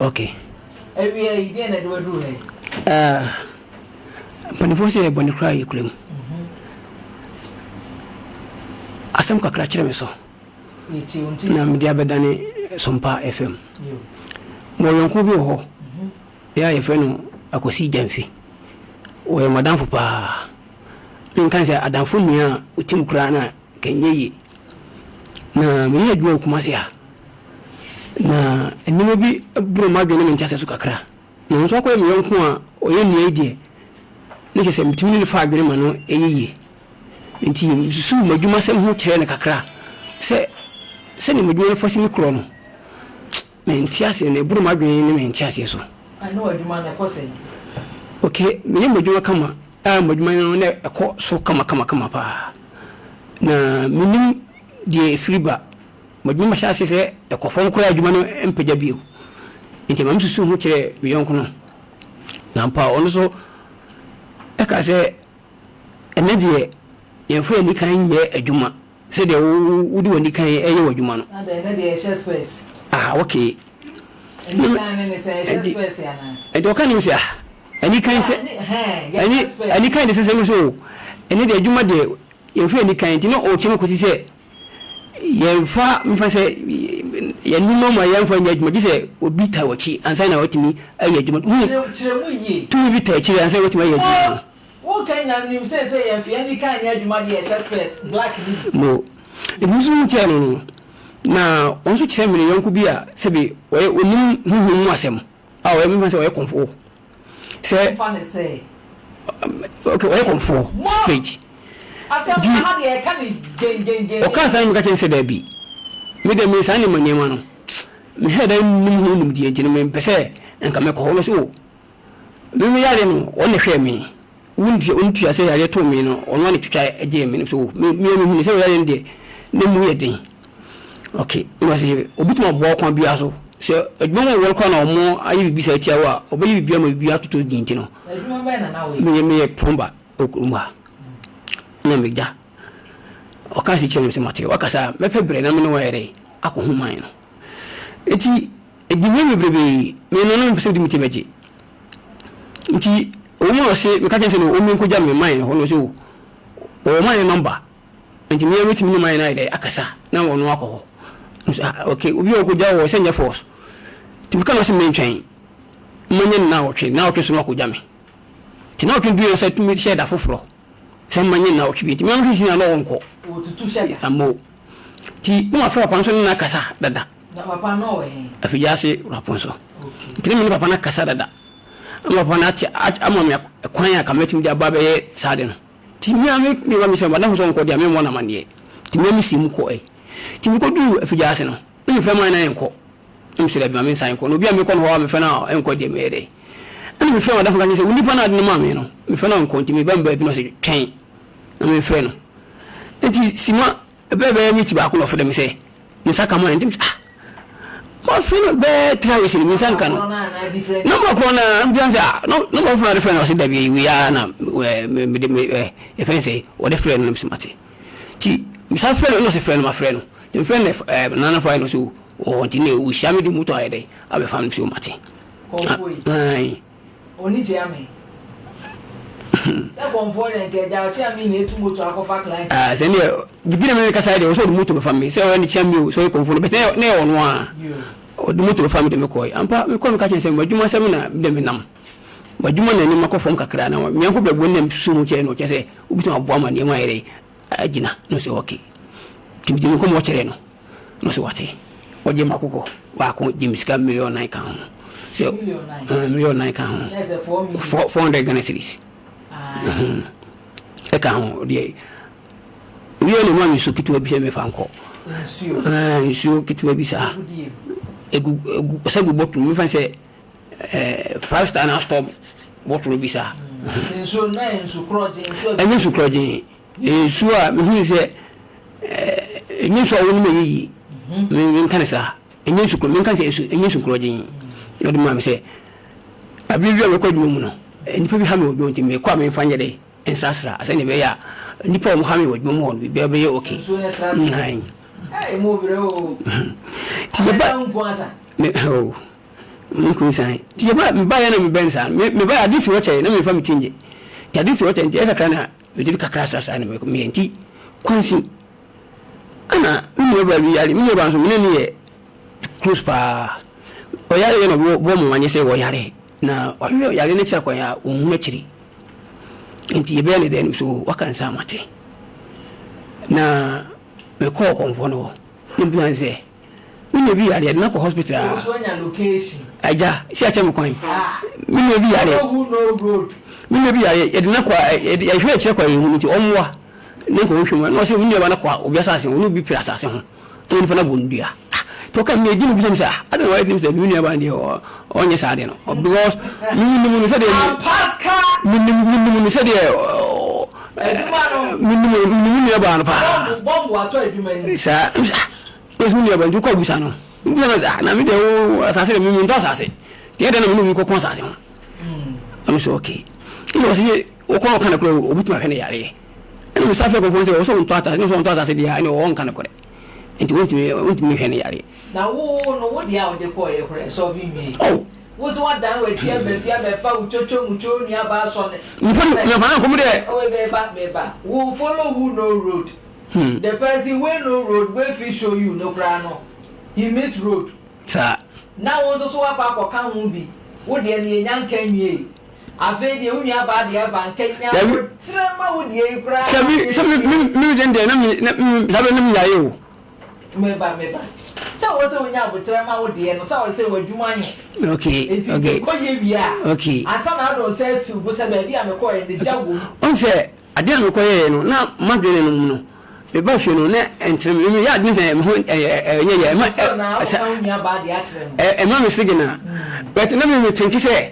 Okay. Awia yi, deɛn na ɛde wo aduru ha yi? Ah, mpanimfoɔ sɛ bɔne koraa yɛ kura mu. Asɛm kakra kyerɛ me so na mede abɛdane Sompa FM. Mewɔ yɔnko bi wɔ hɔ, yɛ a yɛfrɛ no Akwasi Gyamfi. Ɔyɛ m'adamfo paa. Menka sɛ adamfo nua a ɔtim koraa na kɛnyɛ yie. Na meyɛ adwuma wɔ Kumasi ha. Na nneɛma bi boro m'adwene ne me nteaseɛ so kakra. Na ɔno nso akɔyɛ me yɔnko a ɔyɛ nua yi deɛ, ne kyerɛ sɛ metumi ne no fa adwene ma no yɛ yie. Nti mesusuu m'adwumasɛm ho kyerɛɛ no kakra sɛ sɛdeɛ m'adwuma no fa si me korɔ no, mente aseɛ na ɛboro m'adwene ne me nteaseɛ so. Ɛne w'adwuma no ɛkɔ sɛn? Okay, meyɛ m'adwuma kama a m'adwuma no na ɛkɔ so kama kama kama paa. Na menim deɛ ɛfiri ba. M'adwuma hyɛɛ ase sɛ ɛkɔ fam koraa a adwuma no mpagya bio. Enti ɛma misusuw ho kyerɛɛ me yɔnko no. Na ampa ɔno nso kaa sɛ, Ɛnnɛ deɛ, yɛmfa yɛn ani kan nyɛ adwuma sɛdeɛ wode w'ani kan yɛ w'adwuma no. Adɛn, ɛnnɛ deɛ yɛhyɛ spɛɛs. Ah, okay. Ani kan ne ne sɛ yɛhyɛ spɛɛs anaa? Enti ɔka ne sɛ, ah, ani kan sɛ, ani kan de sɛ sɛ so, ɛnnɛ deɛ adwuma deɛ yɛmfa yɛn ani kan, nti na ɔkyerɛ kɔsi sɛ Yɛmfa mfa sɛ yɛn nnwuma ma yɛmfa nyɛ adwuma gye sɛ obi taa w'akyi ansa na watumi ayɛ adwuma. Kyerɛ mu yie. Tumi bi taa akyire ansa na watumi ayɛ adwuma no. Wo ka nyina nim sɛ sɛ yɛmfa yɛn ani kan nyɛ adwuma deɛ yɛhyɛ spɛs black no bi. Mo. Nti me nso mu kyerɛ no no na ɔno nso kyerɛ me ne yɔnko bi a sɛbi ɔyɛ onim honhom mu asɛm a ɔyɛ mefa sɛ ɔyɛ kɔmfoɔ. Sɛ. Momfa no sɛ. Ok, ɔyɛ kɔmfoɔ straight. Asɛm no ha deɛ yɛka no gengengen. Ɔkaa saa no meka kyerɛ no sɛ daabi, me deɛ me saa nneɛma nneɛma no me hɛ da nnim ho nimdeɛ nti no mempɛ sɛ nka mɛkɔ hɔ. Ɔno nso o, me me yare no ɔno na ɛhwɛɛ me. Wontua wontua sɛ yareɛ too me no ɔno ara na twitwa gyee me no so me me mehunu sɛ yareɛ no deɛ ne mu yɛ den. Ok, ɛna ɔse obetumi aboa wo kwan biara so sɛ adwuma mu wɔn koraa na wɔn ayɛ biribi saa atia wo a ɔbɛyɛ biribi ama biribi atoto din nti no. Adwuma bɛn na na woyɛ? Meyɛ meyɛ plumber wɔ kurom ha na megya ɔka si kyerɛ me sɛ mate wakasa mɛpɛ berɛ na me ne wo ayɛ dɛ akɔ ho man no. Eti Edwuma bebrebe me no na mepɛ sɛ mede me ti bɛgye. Nti ɔwɔ mu na ɔse meka kyerɛ no sɛ no ɔmmɛ nkɔgya me man hɔ no ɔse o ɔwɔ man nɔmba nti me mɛtumi ne man no ayɛ dɛ akasa na ɔno akɔ hɔ. Nso ah ok obi a ɔkɔgya wɔ sɛ nyɛ force. Nti meka na ɔse mentwɛn manyɛ no naawɔtwe naawɔtwe so na wakɔgya me. Nti naawɔtwe duiɛ no sɛ tumi hyɛ da foforɔ sɛ manyɛ naawɔtwe bi nti me ahwɛ si na na ɔnkɔ. Ɔtutu hyɛ da. Ammo. Nti na wafrɛ papa no nso ne no akasa dada. Na papa no wɔ he? Afigyase Wurapɔn so. Nti na me ne papa no akasa dada. Ama papa no ate ama me kwan a ka mɛtumi de aba abɛyɛ saa ade no. Nti me a me me ba me sɛ madamfo sɛ ɔnkɔ deɛ a memmɔ no amanneɛ. Nti me a mesii mu kɔe. Nti mekɔduruu Afigyase no, na mefrɛ man no a ɛnkɔ. Na mesɛ dabi ma mensan nkɔ. Na obi a mekɔ no hɔ a mefrɛ no a ɛnkɔ deɛ mɛyɛ dɛn? Ɛna mefrɛ madamfo ka kyerɛ sɛ wo nipa no a ade no maa me no, mefrɛ no a ɔnkɔ nti meba me baabi na ɔsɛ twɛn na memfrɛ no. Nti sima ɛbɛyɛ bɛyɛ miniti baako na ɔfrɛ me sɛ ne nsa ka mine nti ah mafe no bɛyɛ 3 hours ni me nsa nka no nɔmba korɔ na mbia sɛ ah nɔmba foforɔ na de frɛ no ɔsɛ dabi wei ara na mede me ɛfɛn sɛ wɔde frɛ no na mesɛ mate nti mesan frɛ no na ɔsɛ frɛ no mafrɛ no nti mefrɛ no ɛɛ nana fo ayɛ no so wɔ hɔ nti ne wɔhyia me de moto ayɛ dɛ abɛfa no so mate. Kɔmfoɔ yi. Oni kyea me. Sɛ kɔmfoɔ deɛ nka agya ɔkyea me na etu moto akɔfa client. Ah, sɛ neɛ bibi na mene kasa deɛ ɔsɛ ɔde moto bɛfa me sɛ ɔyɛ ne kyea me o sɛ ɔyɛ kɔmfoɔ no bɛtɛ ne yɛ ɔno a ɔde moto bɛfa me de me kɔɛ ampa mekɔ meka kyɛn sɛ m'adwuma sɛm na mede me nam m'adwuma na anim akɔ fam kakra na meɛnko brɛboɔ nam susu ho kyerɛ no kyɛ sɛ wobɛtumi aboa ma nneɛma ayɛ dɛ agyina na ɔsɛ okay nti mede me nkɔmmɔ kyerɛ no Na ɔsɛ wate. Ɔgye m'akokɔ baako gye me sika million 9 ka ho. Sɛ million 9 ka ho. 400 Ghana cedis. Ɛka ho deɛ. Wie na ɔma me nsuo ketewa bi sɛ mefa nkɔ. Nsuo ketewa bi saa. Egu egu sɛ gu bɔtol mefa sɛ 5 star na stop bɔtol bi saa. Nsuo na nsu korɔgye nsuo. Ɛnyɛ nsu korɔgye. Ɛyɛ nsuo a mehunu sɛ ɛnyɛ nsuo a wonom ɛyɛ yie. Menka no saa. Ɛnyɛ nsu korɔ menka sɛ nsu ɛnyɛ nsu korɔgyen. Na ɔde maa me sɛ abere bi a mekɔ adwuma mu no nnipa bi ha me wɔ adwuma nti mekɔ a memfa nyɛ dɛ nsrasra sɛdeɛ ɛbɛyɛ a nnipa a wɔha me wɔ adwuma mu hɔ no biribiara bɛyɛ okay. Nti yɛba me oh. Nkunsan. Nti yɛba mebaeɛ na mebɛn saa no, mebaeɛ ade si hɔ kyɛe na memfa me ti ngye. Nti ade si hɔ kyɛe nti ɛyɛ kakra na mede bi kakra srasra na meyɛ nti kwansi. Ɛna me nuabaa bi yare, me nuabaa nso me ne no yɛ close paa. Ɔyare yɛ na ɔbɔ mo anyɛ sɛ ɔyare na ɔhwehwɛ yare no kyerɛ kwan a ɔnhunu akyiri. Nti yɛbɛyɛ ne dɛn so waka nsa mate. Na mekɔɔ kɔmfoɔ no hɔ na mebisa no sɛ Me nua bi yare, yɛde no akɔ hospital a, agya, si akyɛ me kwan. Me nua bi yare, me nua bi yare, yɛde no akɔ, yɛhwɛ akyerɛ kwan yɛhu no nti ɔmmoa ne nkɔ nhwɛ mu. Ɛna ɔsɛ me nua ba no kɔ obi asase ho, ɔne obi pere asase ho, ɛna nipa no abɔ no dua. Ah, nti ɔka me di no bisa me sɛ, ah, adɛn na wayɛ dim sɛ me nua ba no deɛ ɔnyɛ saa de no, because menim no sɛdeɛ menim no sɛdeɛ menim me nua ba no paa. Saa, Yesu nua ba nti wokɔ abusa no. Wobisa no sɛ, ah, na me deɛ wo asase deɛ mentɔ asase. Nti ɛdɛn na me ne obi kɔko asase ho? Ɛno sɛ okay. Ɛna ɔsɛ yɛ wokɔ na ɔka nokorɛ obɛtumi ahwɛ ne yareɛ. Ɛna mesa frɛ kɔfoɔ sɛ ɔsɛ ɔntɔ asase, na ɔsɛ ɔntɔ asase deɛ ɛna ɔnka nokorɛ. Nti wontumi wontumi nhwɛ ne yareɛ. Na wo no wo deɛ a wode kɔɔyɛ koraa ɛsɛ ɔbi nwie. Oh. Wo sɛ wadan w'akyi aba fie abɛfa wo twotwo mutwo nua baa sɔ ne. Mfa no mfa no nkɔm dɛ. Ɔwɔ meba meba wo follow who no road. The person wey know road wey fit show you no koraa no, he miss road. Saa. Na wo nso so woakɔ akɔka ho bi, wo deɛ no yɛnnya nka nwiei. Afei deɛ wo nuabaa deɛ aba nka nya aboterɛ ma wo deɛ yi koraa. Sɛ me sɛ me me me deɛ deɛ na me na me saa bɛ na me nyaeɛ o. Meba meba. Sɛ wɔ sɛ wonya aboterɛ ma wo deɛ no sɛ wɔ sɛ w'adwuma nyɛ. Okay okay. Enti kɔ yɛ wie a. Okay. Ansa na wode wo nsa asi wo bo sɛ baabi a mekɔeɛ no gya wom. Ɔn sɛ Adeɛ a mekɔyɛeɛ no, na m'adwene no mu no, meba fie no, na ɛntene me. Meyɛ adwene sɛ me ho ɛnyɛ yɛ. Ɛma ɛma me signal. But na me me think sɛ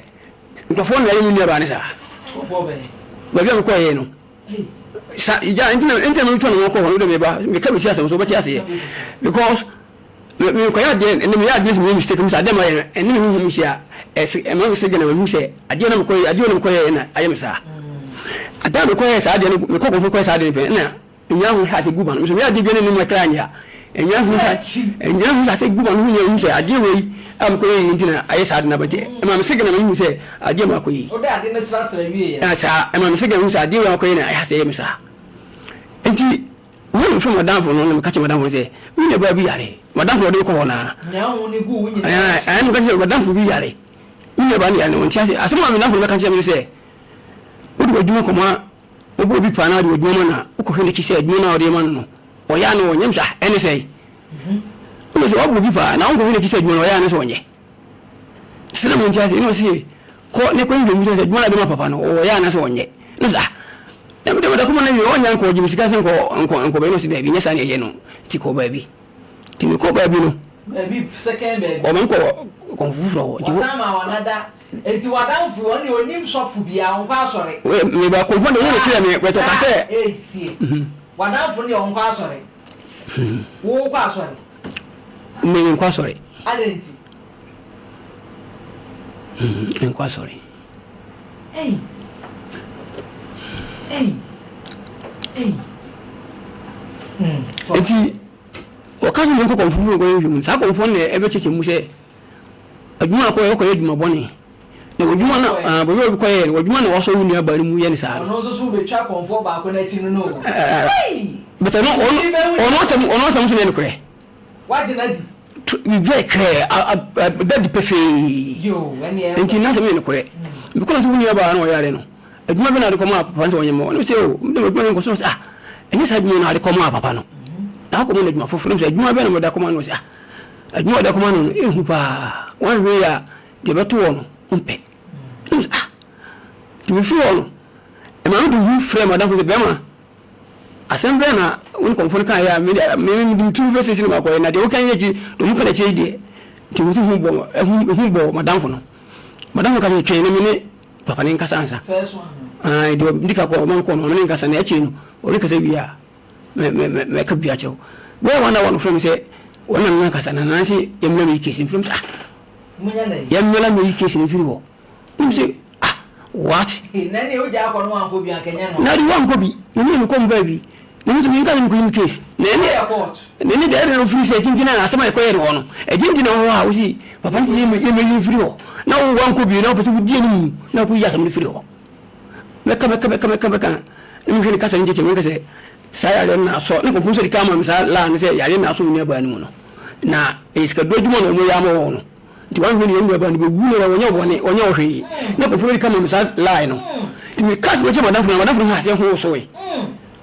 nkurɔfoɔ na ɛyɛ me nuabaa no saa. Baabi a mekɔyɛeɛ no. Sa gya nti na nti na metwa ne ho kɔ hɔ no de meba meka bɛsi asɛm so wobɛte aseɛ because Me me kɔyɛ adeɛ ɛnɛ meyɛ adeɛ sɛ meyɛ mistake mu sɛ adeɛ ma yɛ no ɛne me huhum hyia ɛsɛ ɛma me sɛ gyina mahu sɛ adeɛ na mekɔyɛ adeɛ na mekɔyɛ na ayɛ me saa adeɛ a mekɔyɛ saa adeɛ no mekɔ kɔfo kɔyɛ saa adeɛ no pɛ na nnwa ho hyɛ ase gu ma no nso meyɛ adeɛ bi ne ne kra nyɛ a nnwa ho hyɛ nnwa ho hyɛ ase gu ma no ho yɛ hu sɛ adeɛ wei a mekɔyɛ yi nti na ayɛ saa adeɛ no aba nti ɛma me sɛ gyina mahu sɛ adeɛ ma akɔyɛ yi saa ɛma me sɛ gyina mahu sɛ adeɛ wei a makɔyɛ na ayɛ asɛ yɛ me saa nti Wɔn na mefrɛ m'adamfo no na meka kyerɛ m'adamfo no sɛ, me nuabaa bi yare. M'adamfo na ɔde me kɔ hɔ no ara. Ɛɛ, meka kyerɛ m'adamfo bi yare. Me nuabaa no yare no, ɔnte ase. Asɛm a m'adamfo no bɛka kyerɛ me ne sɛ, wode w'adwuma kɔma wobɔ obi paa na wode w'adwuma ma no a, wokɔhwɛ n'akyi sɛ adwuma no a wode rema no no, ɔyɛ anaa ɔnyɛ. Mesɛ, ah, ɛne sɛn? Wone sɛ woabɔ obi paa na wonkɔhwɛ n'akyi sɛ adwuma no ɔyɛ anaa sɛ ɔnyɛ. Sɛ na mente ase. Ɛna ɔse, kɔ ne kɔ nhwɛ mu sɛ adwuma no a ɔde ma papa no, ɔyɛ anaa sɛ ɔnyɛ. Ɛna ɔse, ah, na mede meda kɔma no awie, ɔnyɛ nkɔ, ɔgye me sika sɛ nkɔ, nkɔ, nkɔ baabi. Ɛna ɔse, daabi, nyɛ saa na ɛyɛ no, nti kɔ baabi. Nti mekɔɔ baabi no, Baabi, second baabi. ɔma mekɔ kɔmfo foforɔ hɔ. Nti hɔ, Ɔsan maa wanada. Nti w'adamfo yi, ɔno deɛ ɔnnim sɔfo biara, ɔnkɔ asɔre. Meba kɔmfo no deɛ, ɔno na ɔkyerɛɛ me, but ɔka sɛ. Ei, tie. W'adamfo no deɛ ɔnkɔ asɔre. Wo wokɔ asɔre? Me menkɔ asɔre. Adɛn nti? Menkɔ asɔre. Ei. Ei. Ei. Nti wɔka sɛ menkɔ kɔmfo foforo nkɔyɛ nhwehwɛmu. Saa kɔmfo no na ɛbɛkyerɛkyerɛ mu sɛ adwuma a kɔyɛ wokɔyɛ adwuma bɔne. Na w'adwuma no ah, baabi a wokɔyɛ no, w'adwuma na wasɔ wo nuabaa no mu yɛ no saa no. Ɔno nso so wobɛtwa kɔmfoɔ baako no akyi no no o. Ei! But ɔno ɔno ɔno asɛm ɔno asɛm nso nyɛ nokorɛ. Wagye no adi. Biribi ayɛ krɛɛ da di pefee. Yoo, ɛne ɛnkɔ. Nti n'asɛm yɛ nokorɛ. Mekɔ na sɛ wo nuabaa na ɔyare no, adwuma bɛ na ade kɔmaa papa no sɛ ɔnyɛ ma wo. Na mesɛ o, mede adwuma no nkɔ so. Na ɔsɛ ah, ɛnyɛ saa adwuma no ade kɔmaa papa no. Na akɔma no adwuma foforɔ. Na mesɛ adwuma bɛ na mede akɔma no. Ɔsɛ ah, adwuma a ɔde akɔma no no, ɛhu paa. Wanhwɛ yie a, deɛ ɛbɛto wɔ no, wompɛ. Na mesɛ ah, nti mefiri hɔ no, ɛma mede hu frɛɛ m'adamfo sɛ bɛrima, Asɛm bɛn na wo ne kɔmfo no kaeɛ a me deɛ me mede me tiri bɛsisi no makɔyɛ na deɛ woka yi akyi deɛ wɔka no akyire yi deɛ nti wo sɛ hu bɔ hu hu bɔ madamfo no madamfo ka sɛ twɛn na me ne papa ne nkasa ansa ayi deɛ ndi ka kɔ ɔma nkɔ no ɔne ne nkasa na akyire no ɔne kasa wie a mɛ mɛ mɛ mɛka bi akyerɛ wo bɛyɛ wɔn na wɔn frɛ me sɛ wɔn na nana kasa na nana se yɛmmla me yi kesi mfrɛ me sɛ ah yɛmmla me yi kesi mfiri hɔ Wonim sɛ ah what? Na ɛne wogya akɔ no wankɔ bi anka nyɛ no. Na de wankɔ bi. Na me mekɔ mbaa bi. Na me nso menka sɛ mekɔyi me case. Na ɛne na ɛne deɛ ɛde no firi sɛ kyinkyini a asɛm a yɛkɔyɛ no hɔ no, ɛgyingyina hɔ a wosi papa no sɛ yɛmmɛyi mfiri hɔ. Na wo wankɔ bio na wopɛ sɛ wodi anim na wokɔyi asɛm no firi hɔ. Mɛka mɛka mɛka mɛka mɛka na mehwɛ ne kasa no nkyɛkyɛ meka sɛ saa yareɛ no na asɔ ne kɔmpɔn sɛ de ka ama me saa laa no sɛ yareɛ na asɔ me nuabaa no mu no. Na ɛyɛ sikaduro adwuma na wɔyɛ ama wɔn no. Nti wanhwɛ ne yɛn nuabaa no bɛwu na wɔnyɛ bɔne wɔnyɛ wɔ hwee. Na kɔmpɔn de ka ma me saa laa no. Nti meka sɛ mɛkyɛ madamfo no madamfo no ha aseɛ ho wosoe.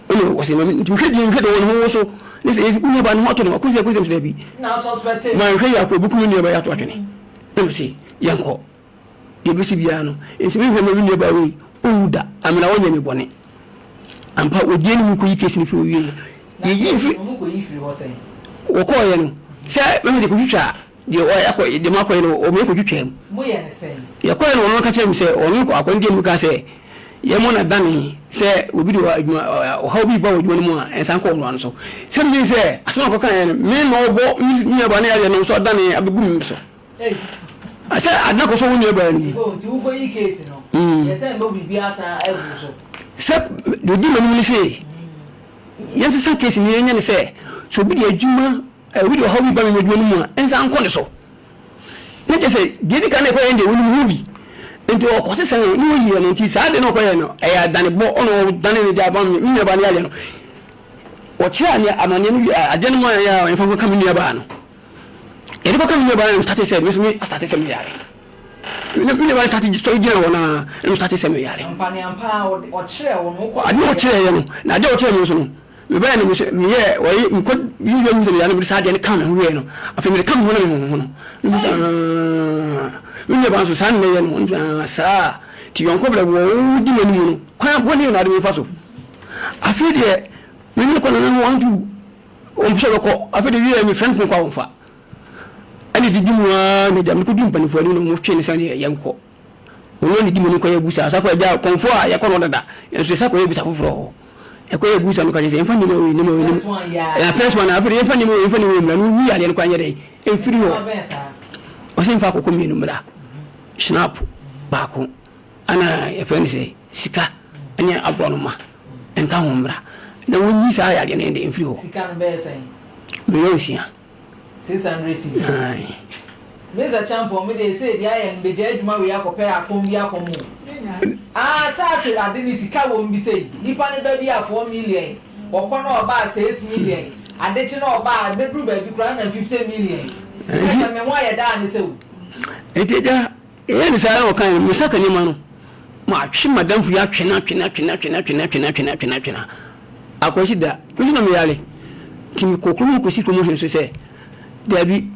Ɛna ɔse ma nti mehwɛ deɛ mehwɛ deɛ wɔn ho woso ne sɛ wo nuabaa no ho atɔ no akɔsi akɔsi sɛ daabi. Manhwɛ yɛ akɔ ebuku me nuabaa yɛ ato atwene. Na mese yɛnkɔ. Deɛ ɛbɛsi biara no, nti menhwɛ ma me nuabaa wei ɔnwu da, amena ɔnyɛ me bɔne. Ampa, wɔgyee ne mu kɔyi kesi no firi hɔ wieeɛ. Yɛyii firi wɔkɔɔeɛ no, sɛ mɛma sɛ kɔtwitwa deɛ ɔyɛ akɔ deɛ makɔyɛ no, wɔn yɛkɔtwitwaa mu. Yɛkɔeɛ no, ɔno ka kyerɛɛ me sɛ ɔno akɔno deɛ mu kaa sɛ yɛmmɔ no adane sɛ obi de adwuma ɔhaw bi ba wɔ adwuma no mu a ɛnsan kɔ ɔno ano so. Sɛ menim sɛ asɛm a ɔkɔkaeɛ no, me na ɔbɔ me nuabaa no yadeɛ no nso adane abɛgu me so. Sɛ ade no akɔ so wo nuabaa no mu. Sɛ deɛ ɔdi m'anim no se yɛnsesa case no yɛnyɛ no sɛ sɛ obi de adwuma obi de ɔhaw bi ba me adwuma no mu a ɛnsa nkɔ ne so. Ne kyɛ sɛ deɛ di kan na ɛkɔyɛ deɛ wɔnim ho bi nti ɔkɔ sesa no ne wɔyie no nti saa de no ɔkɔyɛ no ɛyɛ adanebɔ ɔna ɔdane no de aba me nuabaa no yadeɛ no ɔkyerɛ amanneɛ no adeɛ no mu a yɛ a yɛmfa nkɔka me nuabaa no. Yɛde kɔka me nuabaa no starte sɛ me nso me starte sɛ meyare. Me nuabaa no starte sɔre gyina hɔ na ɛno starte sɛ meyare. Ampa ne ampa a ɔkyerɛ wo no. Ade na ɔkyerɛ yɛ no na ade a ɔkyerɛ me nso no mebɛyɛ no mesɛ meyɛ wɔyi mekɔ yi yɛ mu sɛ meyare no mede saa adeɛ no ka me ho wieɛ no afei mede ka me ho na me ho ho no me sɛ me nuabaa nso saa na mɛyɛ no saa ti yɔnko brɛ wɔ wodi m'anim no kwan bɔne na ade mefa so afei deɛ me ne kɔ na ne ho antu Wɔmpɛ sɛ wɔbɛkɔ. Afei de wiɛ mefrɛ no fon kɔ a wɔmfa. Ɛna didi mu ara na agya mekɔdu mpanimfoɔ anim na wɔtwe ne sɛ ne yɛnkɔ. Ɔno ne di mu no kɔyɛ abusa. Sa kɔ agya kɔmfoɔ a yɛkɔ no dada. Nso yɛsa kɔyɛ abusa foforɔ hɔ. Yɛkɔyɛ abusa no ka kyerɛ sɛ yɛmfa nneɛma wei nneɛma wei nneɛma. First one afei de yɛmfa nneɛma wei yɛmfa nneɛma wei mmra na ɔnyi yadeɛ no koraa nyɛ dɛn mfiri hɔ. Ɔsɛ mfa akokɔ mmienu mmra. Snap baako. Ana yɛfrɛ no sɛ sika ne aborɔnoma nka ho mmra na wɔnyi saa yadeɛ no de mfiri hɔ. Sika no bɛyɛ sɛn? Million nsia. 600 cedis. Aye. Mesa Champon, me deɛ sei deɛ ayɛ no bɛgya adwuma wei akɔpɛ akɔm bi akɔm o. Ah, saase ade ne sika wɔ mu bi sei. Nipa no ba bi a 4 million, ɔkɔ na ɔba a 6 million, ade kye na ɔba a ɛbɛduru baabi koraa na 50 million. Ɛsɛ me ho ayɛ daa ne sɛ o. Nti agya Yɛyɛɛ no saa na ɔkae no, me nsa ka nneɛma no, matwe m'adamfo yi atwe no atwe no atwe no atwe no atwe no atwe no atwe no atwe no atwe no akɔsi da. Me nso na meyare nti mekɔ kurom kɔsi kurom hene so sɛ daabi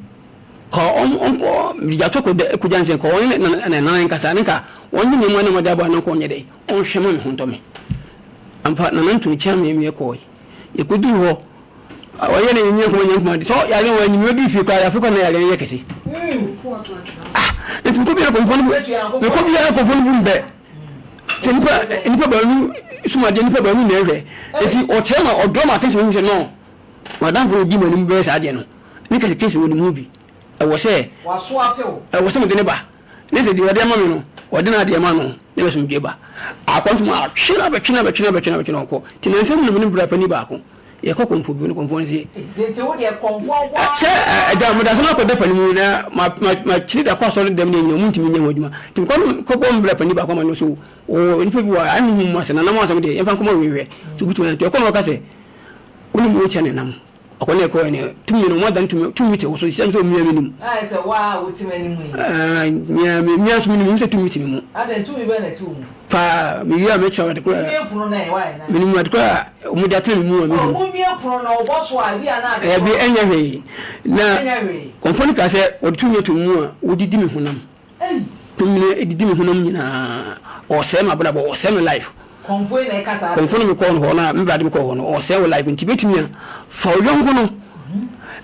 kɔ ɔnkɔ mede gyato kɔgya nsɛ kɔ ɔne ne nana nkasa ne nka ɔnye nneɛma na mɔde aba na nkɔ ɔnyɛ dɛ ɔnhwɛ ma me ho ntɔ me. Ampa nana ntumi kyɛn me meɛ kɔe. Yɛkɔduru hɔ Ɔyɛ ne nyɛ nkuma nyɛ nkuma de sɛ yare wɔ enyim edu fie koraa yɛafo kɔ na yare no yɛ kɛse. Ah, nti mekɔ biara kɔmfɔ no bu mekɔ biara kɔmfɔ no bu mbɛ. Sɛ nipa nipa baanu sum adeɛ nipa baanu na ɛhwɛ. Nti ɔkyerɛ ma ɔdrɔ ma attention hu sɛ no madamfo no di m'anim bɛyɛ saa adeɛ no. Ne kɛse kɛse wɔ ne mu bi. Ɛwɔ sɛ ɛwɔ sɛ mede ne ba. Ne sɛ deɛ ɔde ama me no ɔde n'adeɛ ma no na ɛbɛsomdwe ba. Akwantum atwe no abɛtwe no abɛtwe no abɛtwe no abɛtwe no ɔkɔ. Nti nansa mu na me ne bra panin baako. Yɛkɔ kɔmfo bio no kɔmfo no se. Nti wo deɛ kɔmfoɔ nko ara. Sɛ ɛda meda so no akɔda pa no mu na ma ma makyiri da kɔ asɔre dɛm ne nyina ɔmo ntumi nyɛ ho adwuma. Nti mekɔ kɔbɔ me bra panin baako ama no so o nipa bi wɔ ha ɛne hu mu asɛm nanam asɛm deɛ yɛmfa nkɔma wei hwɛ so obetumi ayɛ. Nti ɔkɔ na ɔka sɛ wonim wo kyɛ ne nam. Ɔkɔ na ɛkɔ ɛne tumi no ɔmo adan tumi tumi te wo so sɛ sɛ omia me nim. Ayɛ sɛ waa a wote m'anim yi. Mia me mia so me nim sɛ tumi te me mu. Adɛn tumi bɛn na ɛte wo mu? Paa mewie a mɛkyerɛ wo ade koro a. Mumie pono no ɛ why na. Menim ade koro a wɔde atena me mu a mehu. Oh mumie pono no wobɔ so a ebi a na ade koro. Ɛbi ɛnyɛ hwee. Na ɛnyɛ hwee. Kɔmfoɔ no kaa sɛ wɔde tumi ato me mu a wɔdidi me honam. Ei. Tumi no didi me honam nyinaa. Ɔsɛe m'abrabɔ, ɔsɛe me life. Kɔmfoɔ yi na ɛka saa kyerɛ. Kɔmfoɔ no mekɔɔ no hɔ no a me brade mekɔɔ hɔ no ɔsɛe wo life nti bɛtumi a fa wo yɔnko no.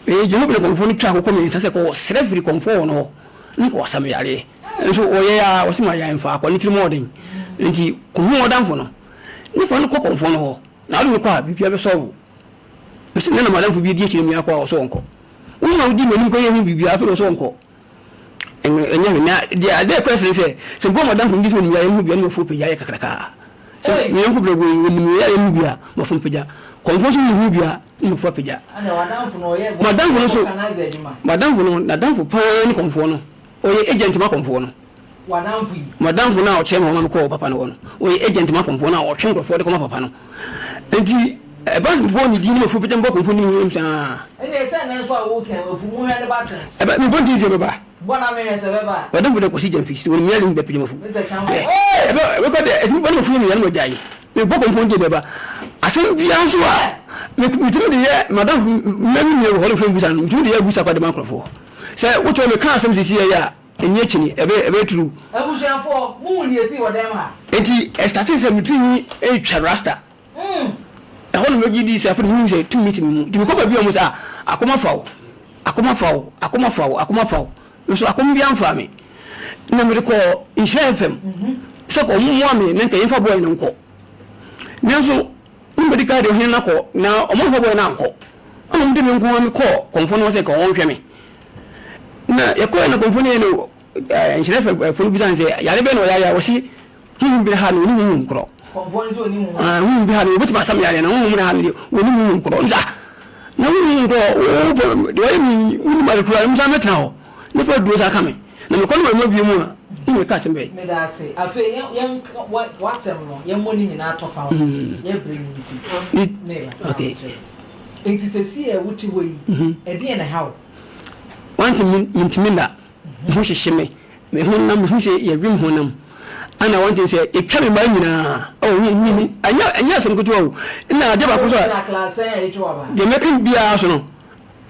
Ɛgyina hɔ bi na kɔmfoɔ no twa akokɔ mmiɛnsa sɛ kɔ srɛ firi kɔmfoɔ wɔ no hɔ na kɔ ɔsa me yareɛ. Nso ɔyɛɛ ara, ɔse ma yɛmfa akɔ, ne tirim ɔɔden nti kɔhu ɔdamfo no ne fa no kɔ kɔmfoɔ no hɔ na wode no kɔ a biribiara bɛsɔlve wo. Mese na na madamfo bi adi akyire me akɔ a ɔse ɔnkɔ. Wo nso na wodi m'anim kɔyɛ ho biribiara afei na ɔse ɔnkɔ. Ɛnyɛ hwee. Na deɛ adeɛ ɛkɔ ɛsene sɛ sɛ mpo madamfo no di sɛ ɔnim yareɛ no ho bi a ne mafuo pagya yɛ kakraka. Sɛ me yɔnko brɛboɔ yi ɔnim yareɛ no ho bi a mafo mpagya. Kɔmfoɔ nso mehu bi a na mafu apagya. M'adamfo no nso, m'adamfo no, n'adamfo paa ne kɔmfoɔ no. Ɔyɛ agent ma kɔmfoɔ no. M'adamfo no a ɔkyerɛ me hɔ ma mekɔɔ papa no hɔ no, ɔyɛ agent ma kɔmfoɔ no a ɔtwe nkurɔfoɔ de kɔma papa no. Nti ɛba bɔ ne din ne mafu apagya mebɔ kɔmfoɔ no din saa. Ɛba mebɔ ne din sɛ ɛbɛba. M'adamfo de Kwasi Gyamfi, sɛ ɔnim me a ne hu bɛpagya mafu. Ɛbɛkɔ dɛ, ɛtumi ba ne mafu yɛ me ya na magyae. Mebɔ kɔmfoɔ gye bɛba. Asɛm biara nso a metumi de yɛ madamfo mma me nua wɔ hɔ no fɛn busa no, metumi de yɛ abusa kwa de ma nkurɔfoɔ. Sɛ wotɔ meka asɛm sisi yɛ a, ɛnyɛ kyini, ɛbɛ ɛbɛyɛ turu. Abusuafoɔ, mo hu deɛ esii wɔ dɛm ha? Enti ɛstartee sɛ me tiri nwi retwa rasta. Ɛhɔ na megye dii sɛ afei de mehu sɛ tumi te me mu. Nti mekɔ baabi a wɔn sɛ ah, akɔm afa wo, akɔm afa wo, akɔm afa wo, akɔm afa wo. Nso akɔm biara mfaa me. Na mede kɔɔ Nhyira FM sɛ kɔ wɔn mmoa me na nka yɛmfa bɔɔl no nkɔ. Nanso ne mede kaa de ɔhene no akɔ na wɔn amfa bɔɔl no ankɔ. Ɛna wɔn de me nko ara mekɔɔ kɔmfoɔ no hɔ sɛ ka wɔnhwɛ me. Na yɛkɔɛ na kɔmfoɔ no yɛ no Nhyira FM fo no bisa no sɛ yare bɛn na ɔyare a wɔsi honhom bi ha no ɔni honhom korɔ. Honhom bi ha no wɔbɛtumi asam yareɛ na honhom no ha no deɛ ɔni honhom korɔ. Nsa na honhom korɔ wopɛ deɛ ɔyɛ me wonim ade koraa no nsa mɛtena hɔ ne fa duro saa ka me na mekɔ no wɔma bie mu a ne meka asɛm bɛyɛ. Meda ase. Afei yɛn yɛn w'asɛm no yɛmmɔ ne nyinaa tɔ fa ho. Yɛ bere no nti. Meba. Okay. Enti sɛsi a wote hɔ yi, ɛdeɛn na ɛha wo? Wante mentumi nna. Me ho hyehye me, me honam, mehu sɛ yɛwe me honam. Ana wɔn te sɛ yɛtwa me mmaa nyinaa. Oh, hu hu hu. Ɛnyɛ ɛnyɛ asɛm ketewa o. Ɛna adeɛ baako so a, deɛ mɛka biara so no,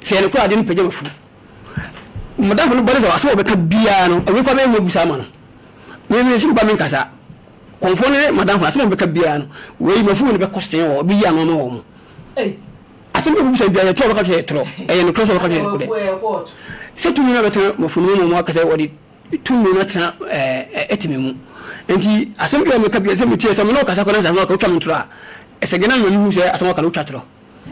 sɛ yɛn kora adeɛ no pagya mafu. Madamfo no ba no sɛ asɛm a ɔbɛka biara no, ɛwei kora bɛyɛ ho abusa ama no. Me me nso ba me nkasa. Kɔnfoɔ no ne madamfo asɛm a ɔbɛka biara no, wei mafu no bɛkɔ sen wɔ, ɔbɛyi ano ama wɔn. Asɛm bi a wobisa biara, yɛ torɔ a wɔbɛka kyerɛ yɛ torɔ. Ɛyɛ nokorɛ sɛ wɔbɛka kyerɛ yɛ nokorɛ. Sɛ tumi no abɛtena m'afunu mu ma wɔaka sɛ wɔde tumi no atena ɛɛ ɛte me mu. Enti asɛm bi a meka biara, sɛ metie sɛ me ne wo kasa kɔ na sɛ asɛm a wɔka wotwa me ntorɔ a, ɛsɛ gye na mema mehu sɛ asɛm a wɔka no wotwa torɔ.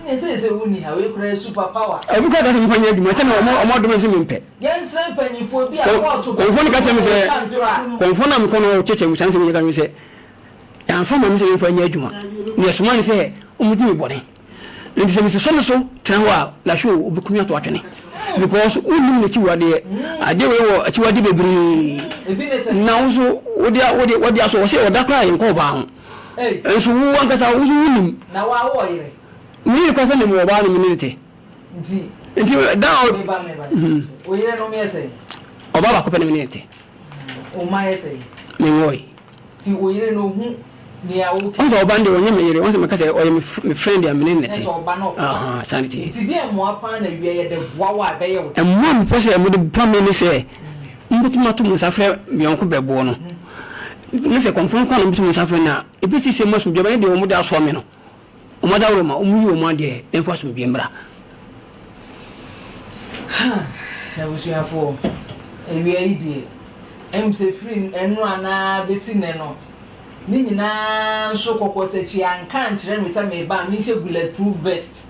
Ɛnneɛ seesei wonni ha, wei koraa yɛ super power. Obi koraa ka sɛ memfa nyɛ adwuma, sɛdeɛ wɔn wɔn adome me sɛ mempɛ. Yɛnsrɛ mpanimfoɔ bi a kɔɔto Kɔmfoɔ no ka kyerɛ me sɛ, wɔtwa ntorɔ a. kɔmfoɔ no a mekɔ no hɔ kyerɛkyerɛ me saa nsɛm yi ka kyerɛ me sɛ, Yɛamfa amma me sɛ memfa nyɛ adwuma, na yɛsomaa no sɛ ɔmmɛdi me bɔne. Nti sɛ mesosɔ ne so tena hɔ a, lahwɛ o, ɔbɛku me ato atwene. Because wonnim n'akyiwadeɛ. Adeɛ wei wɔ akyiwadeɛ bebree. Na wo nso wode wode wode aso wɔ sɛ ɔda koraa yɛnkɔ ɔbaa ho. Nso wo ankasa wo nso wonnim. Na wo a wowɔ yere? Me yere koraa sɛ ne mewɔ ɔbaa no me ne no te. Nti. Nti da a. Meba meba. Wo yere nom yɛ sɛn? Ɔbaa baako pɛ na me ne no te. Wo mma yɛ sɛn? Menwoe. Nti wo yere no hu nea wo Ɔn sɛ ɔba no deɛ ɔnyɛ me yere, ɔn sɛ meka sɛ ɔyɛ me friend a me ne no te. Sɛ ɔba no ɔkɔ. Ahaa, saa na ɛteɛ. Nti deɛn mmoa paa na awia yɛde boa wo a ɛbɛyɛ wo dɛ? Mmoa a mepɛ sɛ mode boa me ne sɛ, mobɛtumi ato mo nsa afrɛ me yɔnko bɛboɔ no, ne sɛ kɔmfoɔ nko ara na mobɛto mo nsa afrɛ no a, ɛbɛsi sɛ mo asomdwoeɛ bɛyɛ deɛ wɔde asoa me no. Wɔn adaworoma, wɔnyi wɔn adeɛ na ɛmfa asomdwoeɛ mmra. Huh, abusuafoɔ, awia yi deɛ, ɛm sɛ firi nnora no ara bɛsi nnɛ no, ne nyinaa nso kɔkɔsakyi anka ankyerɛ me sɛ mereba a menhyɛ bullet proof vest.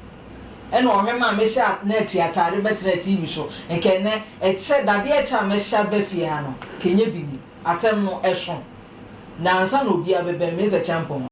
Ɛna ɔhwɛ maa mehyɛ a nɛɛte ataade bɛtenaa TV so. Nka ɛnnɛ, ɛkyɛ, dadeɛ kyɛ a mɛhyɛ aba fie ha no, nka ɛnyɛ bi ni. Asɛm no, ɛso. Na ansa na obiara bɛbɛn me, Mr. Kyampong.